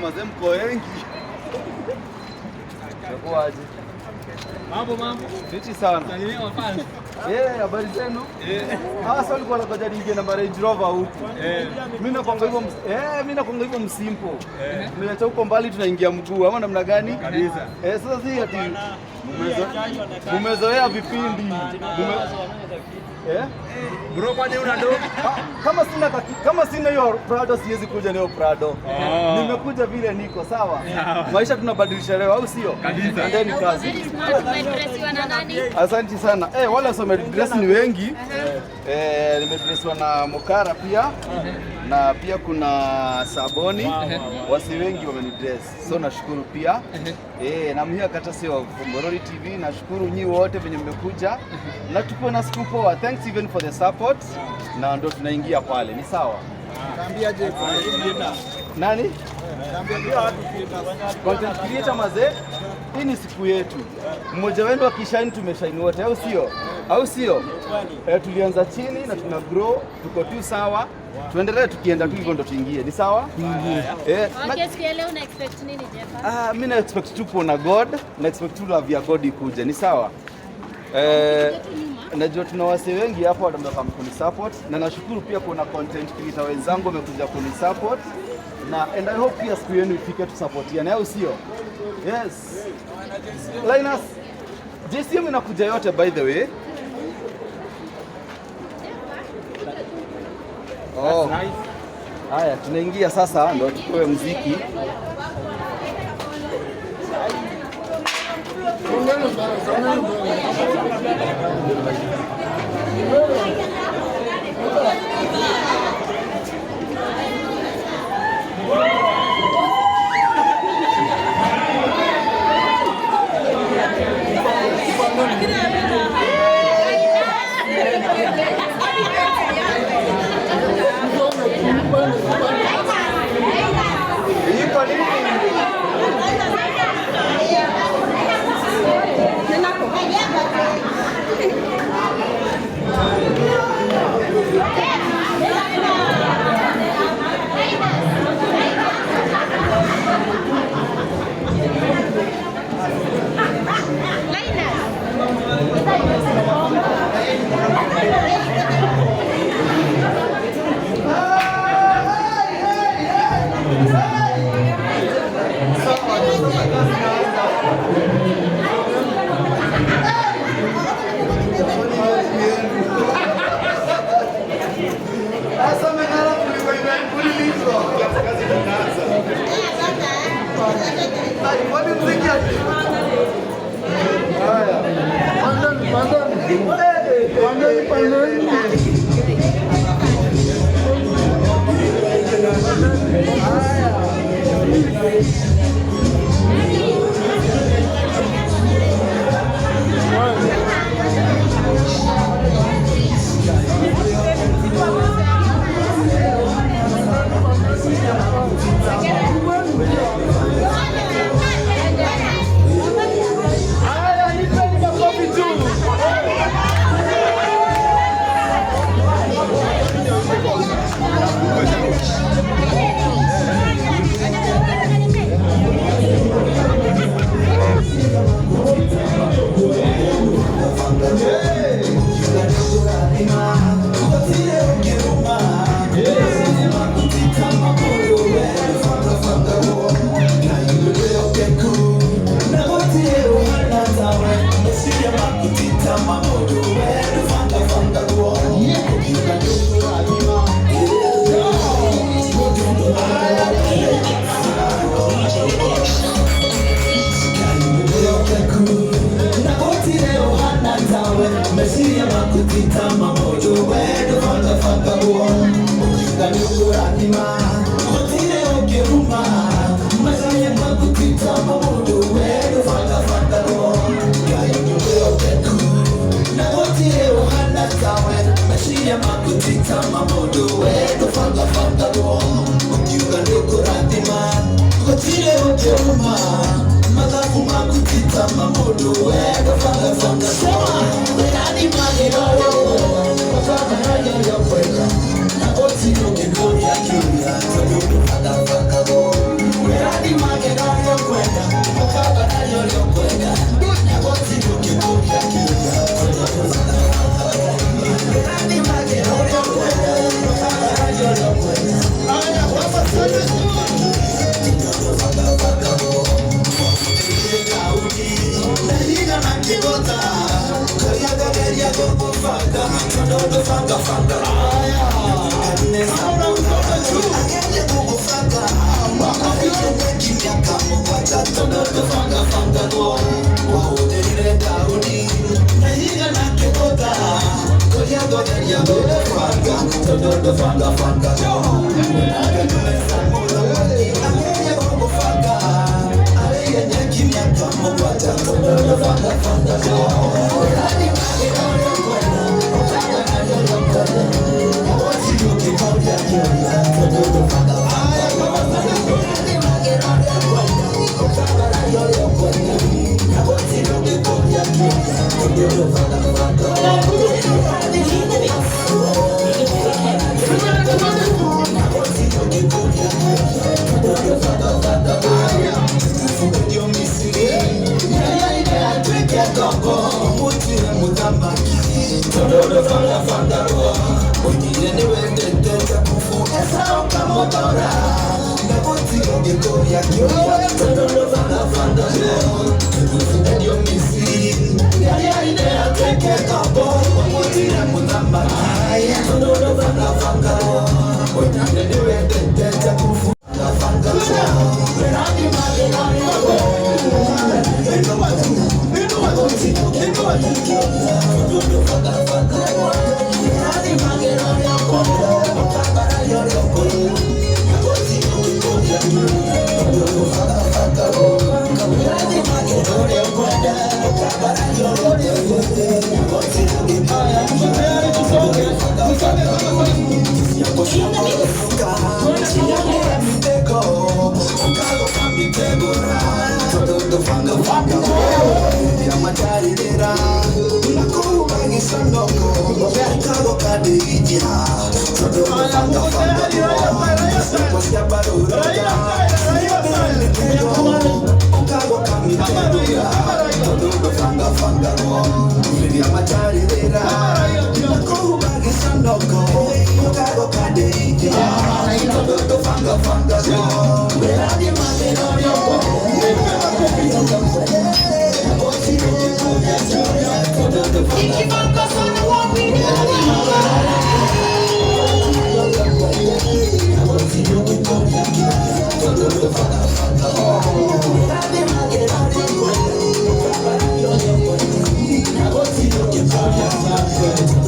Mazee mko wengi. Itakuwaje? Mambo mambo. Fiti sana. Salimia mafans. Eh, habari zenu? Hawa sasa walikuwa wanangoja niingie na Range Rover huku. Mimi nakwanga hivyo msimple. Mmeacha huko mbali, tunaingia mguu ama namna gani? Kabisa. Eh, sasa si ati mumezoea vipindi. Eh? Bro, kwani una do? Ah, kama sina hiyo Prado, siwezi kuja na hiyo Prado. Oh. Nimekuja vile niko sawa. Maisha tunabadilisha leo, au sio? Kabisa. Endeni kazi. Very smart, umedressiwa na nani? Asante sana. Eh, wale wamedress ni wengi. Eh, nimedressiwa na Mokara pia na pia kuna Saboni. Wasi wengi wamenidress. So nashukuru pia. Eh, na mimi kata sio Mborori TV, nashukuru nyi wote venye mmekuja. Na tuko na siku poa. Thanks even for the support. Na ndo tunaingia pale. Ni sawa? Nani? Content creator mazee, hii ni siku yetu. Mmoja wenu akishine, tumeshine wote, au sio? Au sio? Eh, tulianza chini na tuna grow, tuko tu sawa. Tuendelee tukienda tu hivyo ndo tuingie. Ni sawa? Eh, Okay, siku ya leo una expect nini, Jeffa? Ah, mimi na expect tu kuona God, na expect tu love ya God ikuje. Ni sawa? Eh, najua tuna wasee wengi hapo wanataka kuni support na nashukuru pia kuna content creator wenzangu wamekuja kuni support na and I hope pia siku yenu ifike tusupportiane, au sio? Yes. Linus, JCM inakuja yote, by the way. Oh. Haya, tunaingia sasa ndo tupewe mziki. Iko nini? Sasa meng'ara kuliko imekulilizwa. Ai, kwani mziki ati? Haya. Pandeni, pandeni. Pandeni, pandeni. Haya, nipeni makofi tu. Yeah.